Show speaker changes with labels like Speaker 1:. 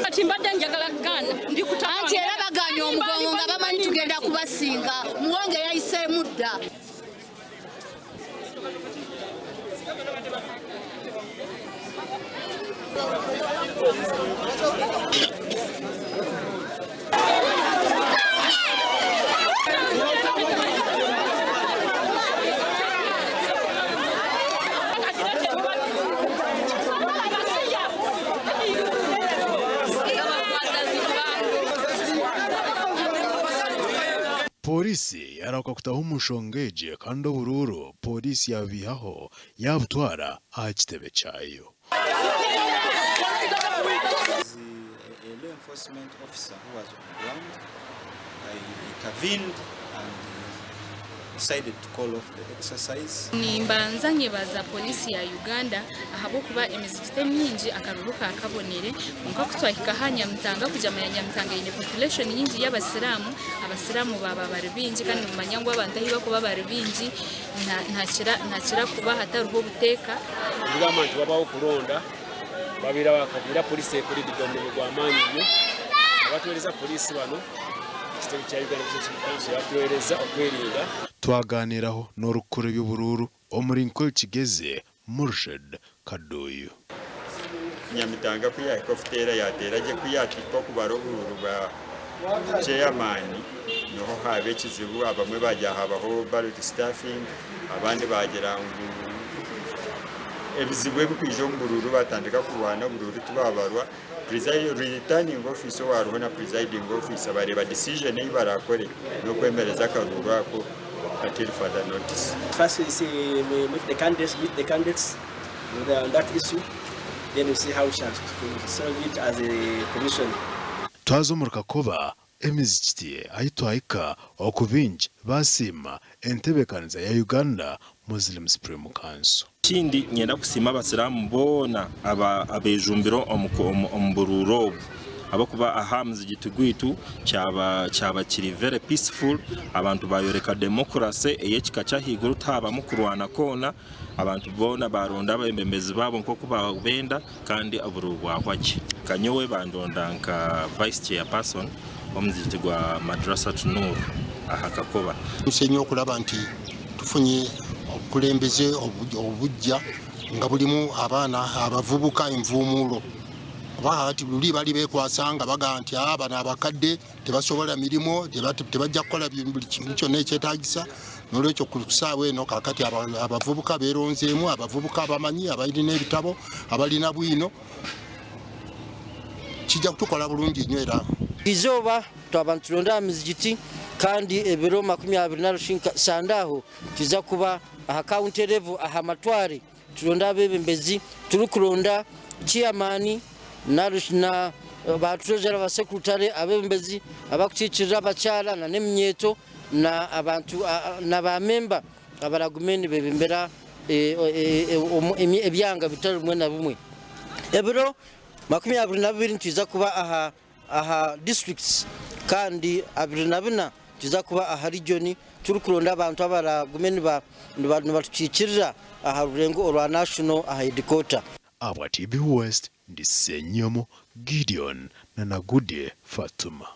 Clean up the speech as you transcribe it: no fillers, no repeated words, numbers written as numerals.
Speaker 1: Kati mbadde njagala kugaana ndi
Speaker 2: Anti era bagaanye omugongo nga bamanyi tugenda kubasinga. Muwonge yayiseemu dda.
Speaker 3: Pooriisi yarahuka kutaho omu nshonga egi kandi oburuuru pooriisi yabiihaho yaabutwara aha kitebe kyayo.
Speaker 4: Nimbanza nyebaza Poliisi ya Uganda ahabw'okuba emizigiti emingi akaruru kakabonire kwonka kutwahika aha Nyamitanga kugira manya Nyamitanga eine population nyingi y'abasiraamu, abasiraamu baaba bari baingi kandi nimumanya ngu abantu ahu barikuba bari baingi nihakira kuba hatariho obuteeka.
Speaker 5: Nibagamba nti wabaho okulonda babaire abakagira poliisi ekoredde omurimo gw'amaani nnyo abatuheereza poliisi bano ekitebe kya Uganda Business Council yatuheereza okwerinda.
Speaker 3: Twaganiiraho n'orikukora eby'oburuuru omuri Nkole Kigezi, Murshid Kaduuyu.
Speaker 6: Nyamitanga ku yaahika okuteera yaateera gye, ku yaahika okubara oburuuru bwa ceyamaani niho haaba ekizibu, abamwe baagira haabaho ballot stuffing, abandi baagira ngu ebizibu ebirikwija omu buruuru baatandika kurwana oburuuru tibaabarwa. Returning officer owaariho na presiding officer bareeba decision ei baraakore n'okwemereza akaruuru ako until further notice.
Speaker 7: First we see we meet the candidates, meet the candidates on that issue, then we see how we shall solve it as a commission.
Speaker 3: Twaza omuri Kakoba emizikiti ahi twahika oku baingi baasiima entebeekanisa ya Uganda Muslim Supreme Council.
Speaker 8: Ekindi niinyenda kusiima abasiraamu boona abeejumbire omu buruuru obu ahabw'okuba aha muzigiti gwaitu kyaba kiri very peaceful, abantu baayoreka democracy ey'ekika ky'ahaiguru tihabamu kurwana kwona, abantu boona baaronda abeebembezi baabo nk'oku benda kandi oburuuru bwahwa gye. Nka nyowe bandonda nka vice chairperson w'omuzigiti gwa Madrasat Noor aha Kakoba.
Speaker 9: Nshuuse okulaba nti tufunye obukulembeze obuggya nga bulimu abaana abavubuka envuumuulo kuba hati luli bali beekwasa nga bagamba nti ah, bano abakadde tebasobola mirimu tebajja kukola buli kintu kyonna ekyetaagisa nolwekyo ku ssaawa eno kakati abavubuka beeronzeemu abavubuka abamanyi abalina ebitabo abalina bwino kijja kutukola bulungi nnyo era
Speaker 10: Izooba twaba nituronda aha mizigiti kandi ebiro 20 na sande aho tuza kuba aha county level aha matware turonde abebembezi turikuronda chairman na ba treasurer ba secretary abebembezi abakukiikirira abakyara na n'eminyeeto na abantu na ba member abaragume nibebembera ebyanga bitari bimwe na bimwe. Ebiro 22 nitwija kuba aha aha districts kandi 24 nitwija kuba aha region turikuronda abantu abaragume nibatukiikirira aha rurengo orwa national aha headquarter.
Speaker 3: Ahabwa TV West, ndi Ssenyomo Gideon na Nagudye Fatuma.